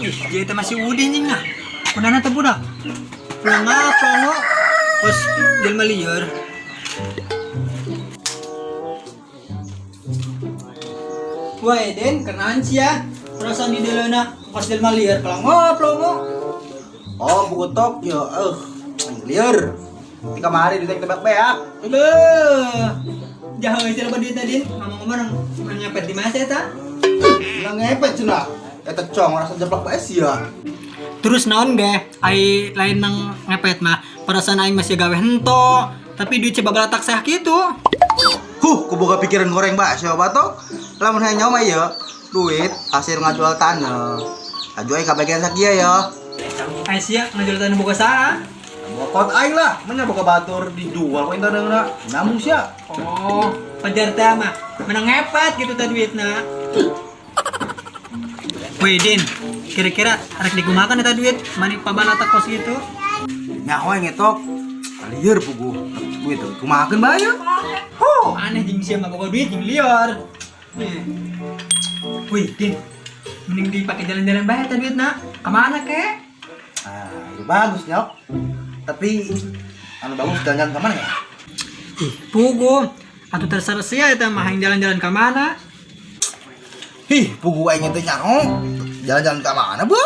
Ih, dia teh masih udin jeung nah. Kunana teh budak. Plonga plongo. Terus jelema lieur. Wah, Den, kenaan sih ya. Perasaan di dalamna pas jelema lieur plongo plongo. Oh, buku tok ya, lieur. Di kamari ditembak beak. Beuh. Jauh sih loba duit Din. Ngomong-ngomong nang ngepet di mana eta? Nang ngepet cenah. Eta cong rasa jeplak bae sia. Terus naon ge? Ai lain nang ngepet mah. Perasaan aing masih gawe hento, tapi duit coba balatak sah kitu. Huh, kuboga pikiran goreng bae sia batok. Lamun hayang nyawa ieu, duit hasil ngajual tanah. Aju aing kabagian sakieu ya. Ai sia ngajual tanah boga saha? Boga kot aing lah, menya boga batur dijual ku tanahna. Nyambung sia. Oh, pajar teh mah menang ngepet gitu teh duitna. Wih, Din, kira-kira rek digumakan eta duit mani pabalatak kos gitu? Nyaho aing ngetok. Lieur puguh. Duit kumahakeun bae ya. Huh, aneh jeung sia mah boga duit jeung lieur. Nih. Wih, Din, mending dipakai jalan-jalan bae eta duitna. Kamana kek? Ah, itu bagus nyok. Tapi anu bagus jalan-jalan ke mana ya? Ih, puguh. Atuh terserah sia eta mah hayang jalan-jalan ka mana? Ih, puguh aing teh nyaho. Jalan-jalan ke mana, Bu?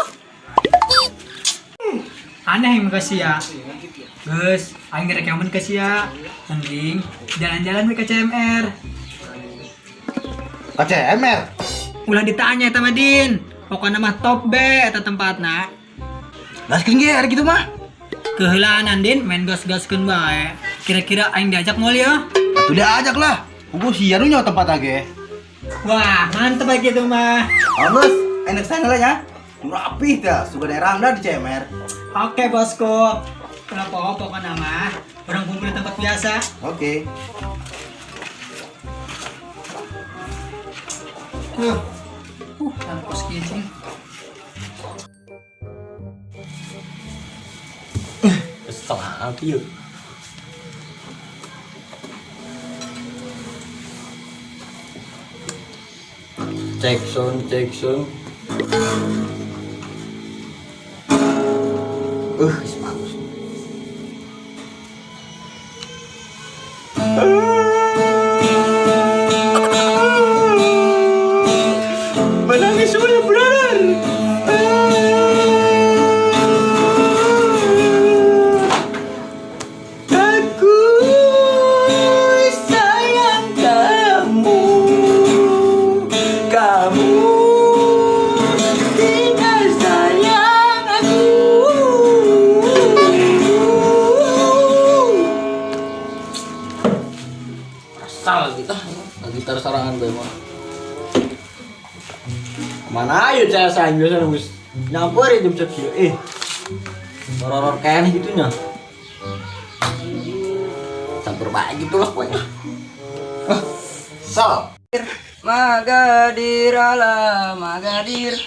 Aneh yang ke sia. Geus, aing rekomen ke sia. Mending jalan-jalan we ke CMR. Ke CMR. Ulah ditanya eta mah Din. Pokokna mah top be eta tempatna. Gaskeun ge ari kitu mah. Keheulaanan Din, main gas-gaskeun bae. Kira-kira aing diajak moal ya? Atuh diajak lah. Puguh sia nu nyaho tempat ge. Wah, mantep aja gitu mah. Bagus, enak sana lah ya. Nu rapih teh, suka daerah anda di CMR. Oke bosku. Kenapa pokokna mah orang kumpul di tempat biasa. Oke. Kos kieu cing. Kesel hati yuk. Cek sound, cek sound. Bagus. Menangis semua, brother. Aku sayang kamu, kamu tidak sayang aku. Asal kita gitar sarangan gue mah. Mana ayo saya sayang biasa nunggu nyamperin jam sekian. Horor kayaknya gitunya. Campur baik gitu lah pokoknya. Sal. Magadir ala Magadir,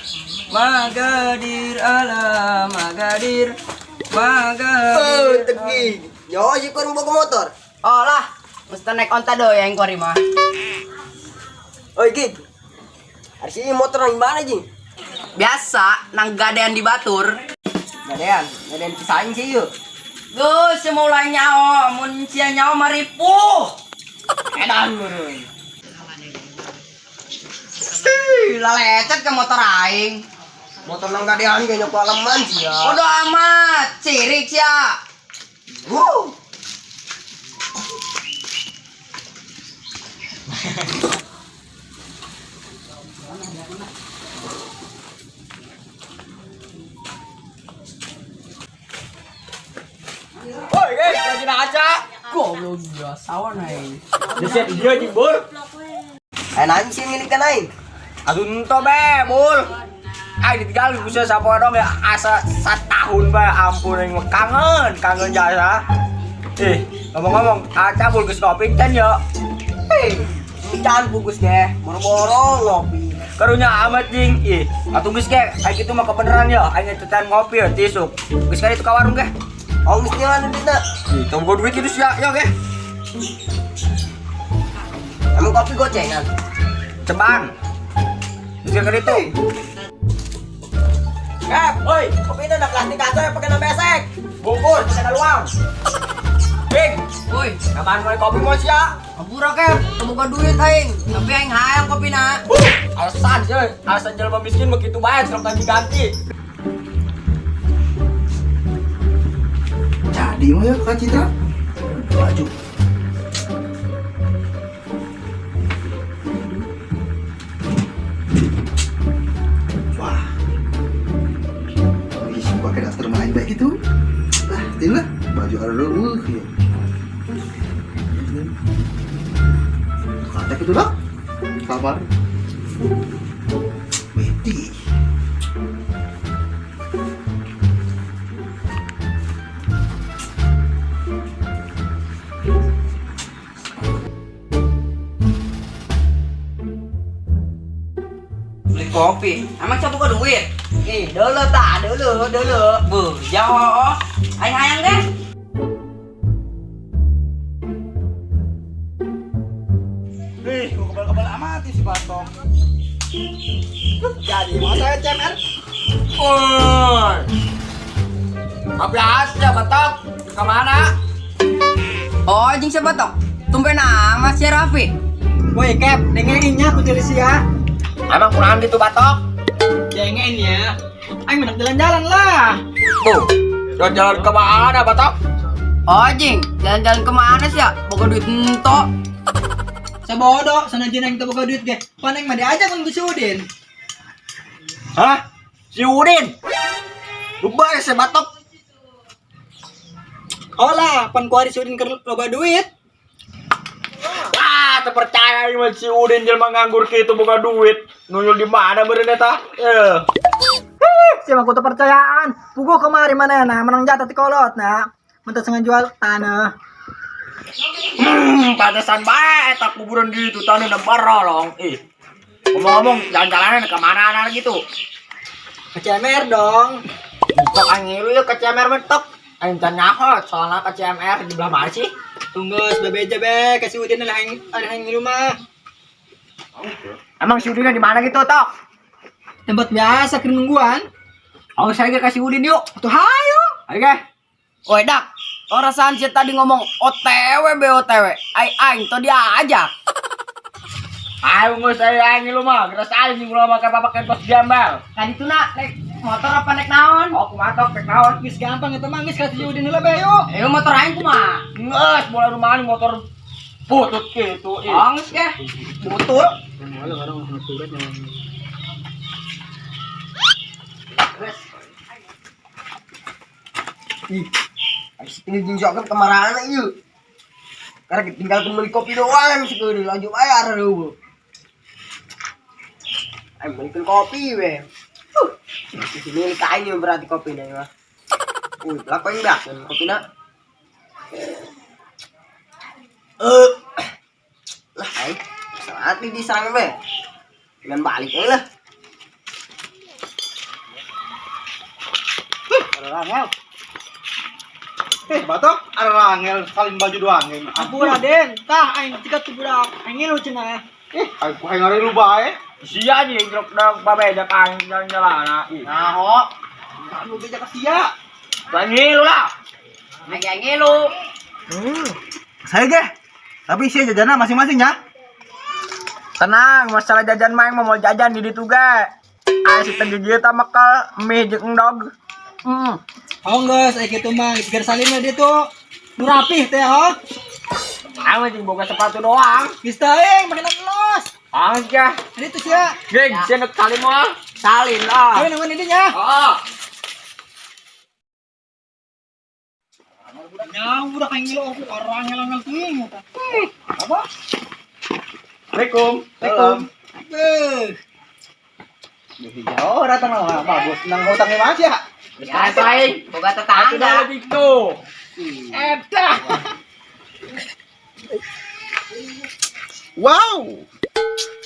Magadir ala Magadir, Magadir. Oh, tegi. Yo, si kurang bawa motor. Oh lah, mesti naik onta do yang kori mah. Oi, Gig. Harus ini motor nang mana, Jing? Biasa, nang gadean di Batur. Gadean, gadean pisahin sih yuk. Gus, semua ulah nyawa, mun sia nyawa maripu. Edan meureun. Ih, lalecet ke motor aing. Motor nang gadean kayaknya paleman sih ya. Bodoh amat, cirik sia. Wuh. Woi, guys, lagi aja. Goblok dia, sawan aing. Siap dia jeung bol. Enak sih milik kan aing. Atuh ento be, bol. Aing ditinggal ku sia sapoe dong ya asa satahun bae ampun aing mah kangen, kangen jasa. Ngomong-ngomong, aca bol geus ngopi can ya. Hei, can bungkus ge, boro-boro ngopi. Karunya amat jing. Ih, atuh geus ge, kayak gitu mah kebeneran ya. Aing nyetetan ngopi ya tisuk. Geus kali itu ka warung ge. Oh, geus nyelan duitna. Ih, tong duit itu sia ya ge. Emang kopi gocengan. Ceban. Geus kali itu. Oi, kopi na plastik aja ya pakai besek. Bungkus, pakai luang. Gig, Woi, kapan mau kopi mau sia? Ampura Kep, teu boga duit aing. Tapi aing hayang kopi na. Alasan sih, alasan jelema miskin begitu bae terus lagi ganti. Jadi mah ya Kak Citra. Baju. Wah. Ih, pakai daster main baik itu. Ah, lah baju ada dulu ya. Kata itu dah. Kabar. Beti. Beli kopi. Emang siapa boga duit? Ih, dulu tak, dulu, dulu. Beuh, jauh. Aing hayang deh. Ih, kok kebal-kebal amat si Batok. Jadi mau saya CMR. Woi. Tapi aja batok kemana? Oh, jeung siapa tok? Tumben amat si Raffi. Woi, Kep, dengerin nya aku jadi sia. Emang kurang gitu batok? Dengerin ya. Aing menang jalan-jalan lah. Tuh, jalan-jalan kemana batok? Oh, jing, jalan-jalan kemana sih ya? Boga duit entok. Sabodo, sana jeung aing teu boga duit ge. Pan aing mah diajak ku si Udin. Hah? Si Udin? Lupa si batok. Oh lah, pan kuari si Udin keur loba duit. Wah, terpercaya ini si Udin jelema nganggur kitu boga duit. Nuyul di mana beureun eta? Eh. Siapa aku percayaan. Puguh kemari mana nah, menang jatah ti kolot nah. Mentah sengaja jual tanah. Pantesan bae eta kuburan gitu tanah dan barolong. Ih. Ngomong-ngomong, jalan-jalanan ke mana gitu? Ke CMR dong. Tok angin lu ya ke CMR mentok. Aing can nyaho soalnya ke CMR di belah mana sih? Tunggu sebebeja be, kasih Udin lah aing ada aing di rumah. Emang si Udinnya di mana gitu, Tok? Tempat biasa keur nungguan. Oh, saya ke kasih Udin yuk. Tuh hayo. Ayo, ge. Woi, Dak. Perasaan sih tadi ngomong OTW BOTW. Aing aing tuh dia aja. Ayo nggak saya angin lu mah, geras aja sih gua pakai pakai tos jambal. Tadi tuh nak naik motor apa naik naon? Oh, kumaha tok naik naon? Geus gampang eta mah geus kasih Udin heula be yuk. Eh, motor aing kumaha? Nges, bola rumahan motor butut gitu. Ih. Oh, geus ge. Butut. Ih, ini jeung sok kemarahan ieu. Karena tinggal beli kopi doang sih kudu lanjut bayar dulu. Ayo belikan kopi we. Di sini kain yang berarti kopi nih mah. Wih, lakuin dah kopi nak. Lah, ay, saat ini diserang be. Dengan balik aja lah. Ada rangel. Eh, Batok, ada rangel salin baju doang. Ampura Den, tah aing tiga tuh budak. Aing ngilu cenah. Eh, aku hayang ngari lu bae. Sia aja yang truk dong, babe aing jalan-jalan. Ih. Nah, ho. Nah, lu beja ka sia. Aing lu lah. Aing aing ngilu. Saya ge. Tapi sia jajanna masing-masing ya. Tenang, masalah jajan mah aing mau jajan di ditu ge. Aing si teu gigit mekal mie jeung endog. Oh geus, aing kitu mah geus salin dia tuh. Nu rapih teh ho. Aing mah jeung boga sepatu doang. Geus teh aing make los. Ah, sia. Ini tuh sia. Geng, sia nek salim mah. Salin lah. Ayo nungguin ini nya. Oh. Ya, udah kayak ngilu aku orang ngel-ngel teuing eta. Apa? Assalamualaikum. Assalamualaikum. Beuh. Oh, datang lah, bagus. Nang hutangnya mas ya? Biasa aing. Boga Aku tetangga. dah gitu. Eta. Wow.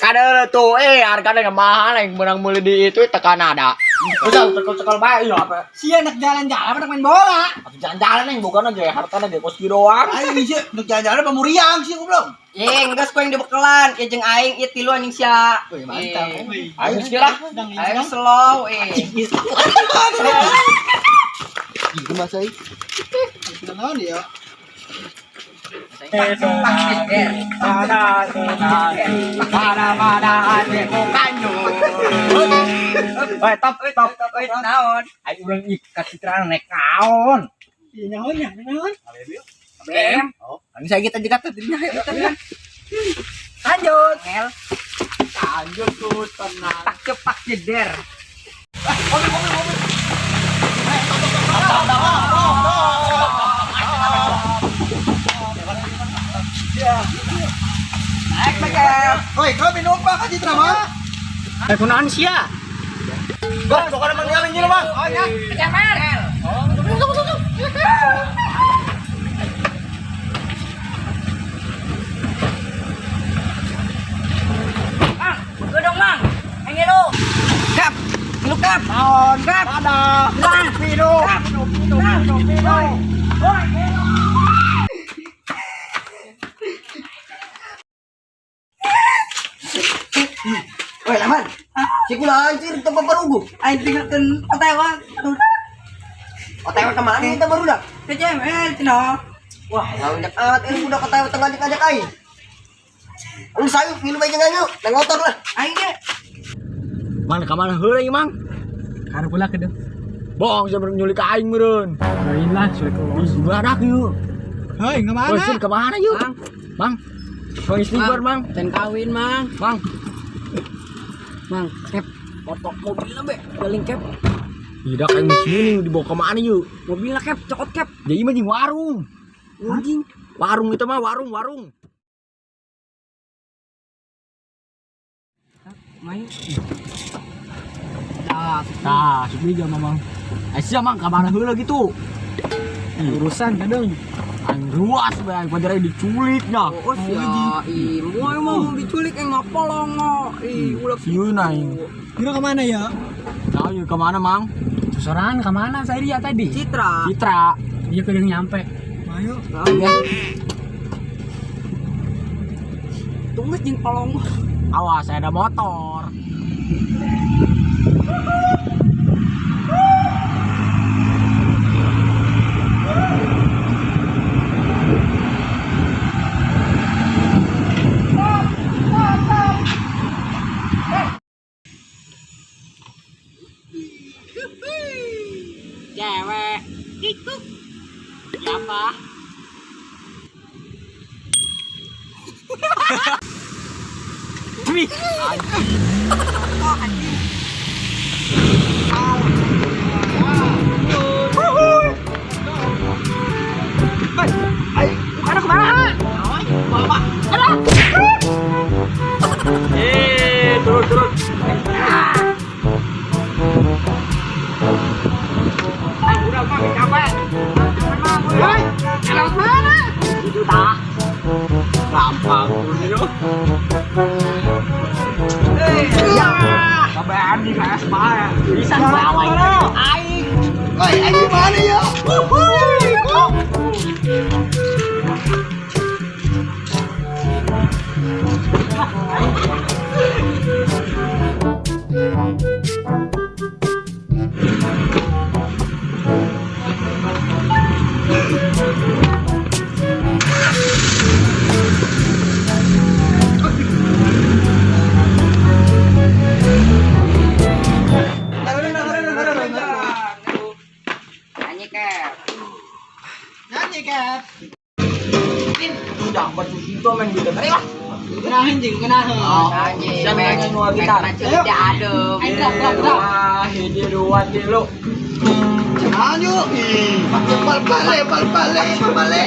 Kada tuh harganya nggak mahal yang menang beli di itu tekan ada. Udah cekal-cekal bae ya apa. Si anak jalan-jalan anak main bola. Atuh jalan-jalan yang bukan aja hartana ge kos kieu doang. Aing sih untuk jalan-jalan pemuriang sih goblok. Ye, geus ku yang dibekelan, ye jeung aing ieu tilu anjing sia. Wih, mantap. Aing geus lah. Aing slow eh. Gitu masa ih. Naon ya? Mana hatiku kanjut. Woi, top top. Woi, naon? Aing urang ih ka Citra naik naon. Iya naon ya, naon. BM. Ini saya kita jegat tadinya ayo kita. Lanjut. Ngel. Lanjut tuh tenang. Pak cepak jeder. Naik pakai. Woi, kau minum apa ka Citra mah? Eh kunaon sia? Bang, pokoknya mang ngalin gini, Bang. Oh ya, kecemer. Mang, gue dong mang. Yang lu. Kap, lu kap. Naon? Kap. Ada. Bang, Pino. Kap. Pino, pino, pino. Woi. Woi, laman. Si kula anjir teu paparugu. Aing tinggalkeun OTW. OTW kemana kita baru dah? KCML cenah. Wah, ngajak amat ini budak OTW tengah ngajak aing. Anu sayu minum aja nganyu, naik motor lah. Aing ge. Mang ka mana heula ieu, Mang? Karep pula kedeu. Bohong saya nyulik ka aing meureun. Lain lah, sulit Ih, barak yuk. Hei, nggak Woi, Sin, kemana yuk? Mang. Mang. Bang istighfar, Mang. Ten kawin, Mang. Mang. Mang, kep. Kotok mobilnya be, galing kep. Tidak kayak sini dibawa kemana yuk? Mobilnya kep, cokot kep. Jadi mah jeung warung. Anjing. Warung itu mah warung, warung. Main. Nah, Tah, sepi aja Mang. Eh, sia Mang ka mana heula gitu? Urusan kadang. Aing ruas bae aing pajar aing diculik nya. Oh, sia, ih, mau emang diculik yang ngapa longo. Ih, ulah Sieun aing. Kira kemana ya? Tahu yuk kemana, Mang? Susuran kemana saya dia tadi? Citra. Citra. Iya kadang nyampe. Ayo. Iya. Tunggu jeung polong. Awas, saya ada motor. Cewek. Ikut. Siapa? Wih, Eh, turun, turun. Udah, Bang, capek. Hei, lewat mana? Itu tah. Gampang turun yuk. Sampai di KS bae. Bisa bawa ini. Aing. Woi, aing di mana ya? Nyanyi kep. Nyanyi, Kep. Udah baju itu main gitu. Mari lah. Kenahin jeung, kenahin. Nyanyi. Siapa yang nyanyi nual gitar? Ayo. Adem. Ayo, gerak, gerak, gerak. Wah, ini dua kilo. Jangan yuk. Ih, bal bale, bal bale, bal bale.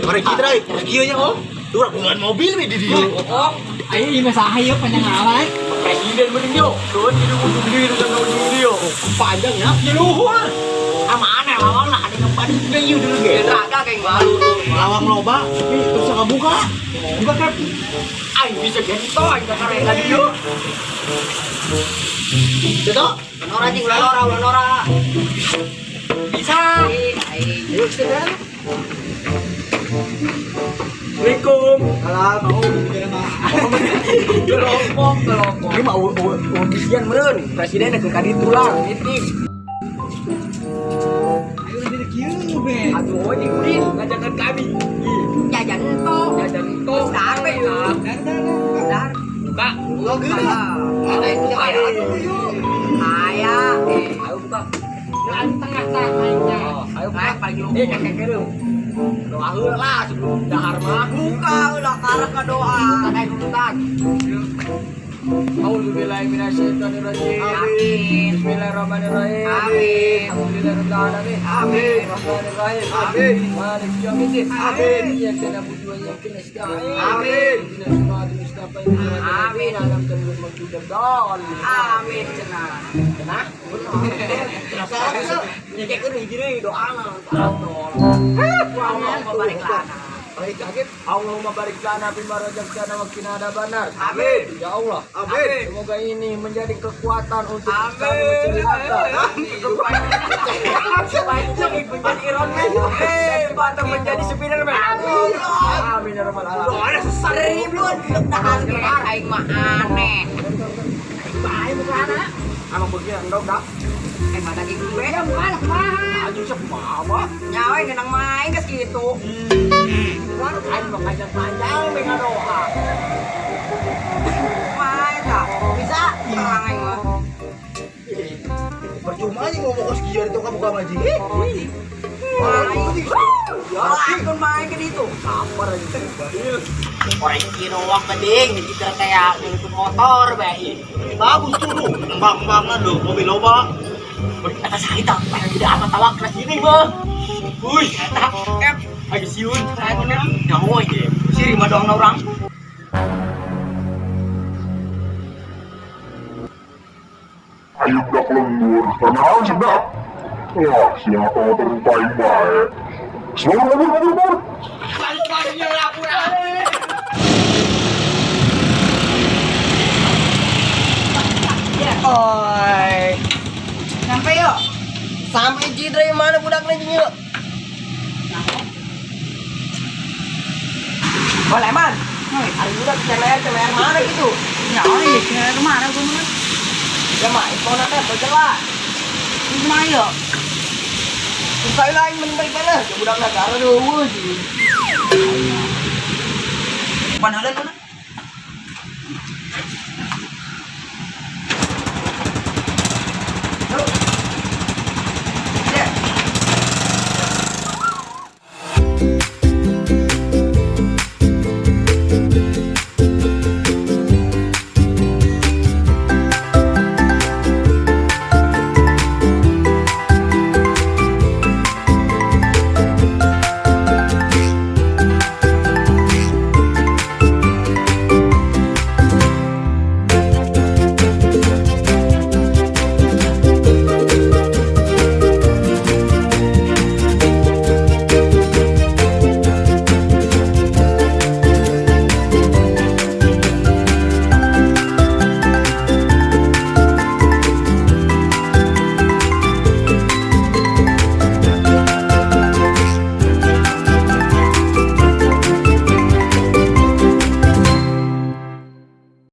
Mari kita, kieu nya oh. Tuh bukan mobil we di dieu. Ayo ini saha yeuh panjang amat. Presiden mending yo. Tuh di ujung dia kan ujung dia. Panjang ya. Di luhur. Ah mana lawang lah ada yang paling yuk dulu ge. Raga kayak balu tuh. Lawang loba, tapi terus kabuka. Buka kan. Aing bisa gento aing ka karena dieu. Itu Nora jing ulah nora ulah nora. Bisa. Aing. Yuk, sudah. Assalamualaikum. Kalau mau bicara mah. Kelompok kelompok. Ini mah audisian meureun. Presiden ke kaditu lah, meeting. Ayo lebih kieu be. Aduh, oh, ini kuring ngajakan kami. Ih, Jajan to. Jajan to. Dahar we. Dar dar dar. Dahar. Buka. Lo geus. Ada itu aya. Aya. Ayo buka. Jalan tengah tah aing tah. Oh, ayo buka. Aing paling Eh, kakek kerem. Doa heula lah sebelum dahar mah. Buka ulah karek ka doa. Kayak tuntutan. Auzubillahi minasyaitonirrajim. Amin. Bismillahirrahmanirrahim. Amin. Alhamdulillahirabbil alamin. Amin. Rahmanirrahim. Amin. Maliki yaumiddin. Amin. Iyyaka na'budu wa iyyaka nasta'in. Amin. Ihdinas siratal mustaqim. Amin. Alam tanwir maghdubi alaihim. Amin cenah. Cenah. Salah. Kayak kudu hiji deui doana. Allahumma barik lana. Baik kaget. Allahumma barik lana fima razaqtana wa qina adzabannar. Amin. Ya Allah. Amin. Semoga ini menjadi kekuatan untuk Amin. kami mencari harta. Supaya menjadi Iron Man. Dan sebatang menjadi Spiderman. Amin. Amin ya rabbal alamin. Doana seribun dahar ge aing mah aneh. Bae mukana. Emang begini endog dah. Eh mah daging gue ya mukana kumaha. Anjing sok kumaha mah. Nyawa ngenang main geus kitu. Aing mah kajang panjang meh doa. Kumaha eta? Bisa terang aing mah. Percuma aja ngomong kos kieu itu kabuka maji. Main. Main main ke ditu. Sabar aja bahil. Orang kira uang beding, dikira kayak nyelundup motor bae. Bagus tuh lu. Kembang-kembangan lu, mobil loba. Atas sakit tak, tidak apa tawak kelas ini bang. Wih, Eta, kep, lagi siun. saya bener. Jauh aja. Siri mah doang orang. Ayo budak lembur, perkenalan sedap. Wah, siapa motor paling baik. Selamat kabur, kabur, kabur. Oi. Sampai yuk. Sampai Citra yang mana budaknya jeung yuk? Boleh man. Ada budak CMR CMR mana gitu? Ya, iya, kemana gua mah? Ya mah, itu nanti berjalan. Kumaha yuk? Susah lain mending mana? Ya budak negara dulu sih. Pan heula mana?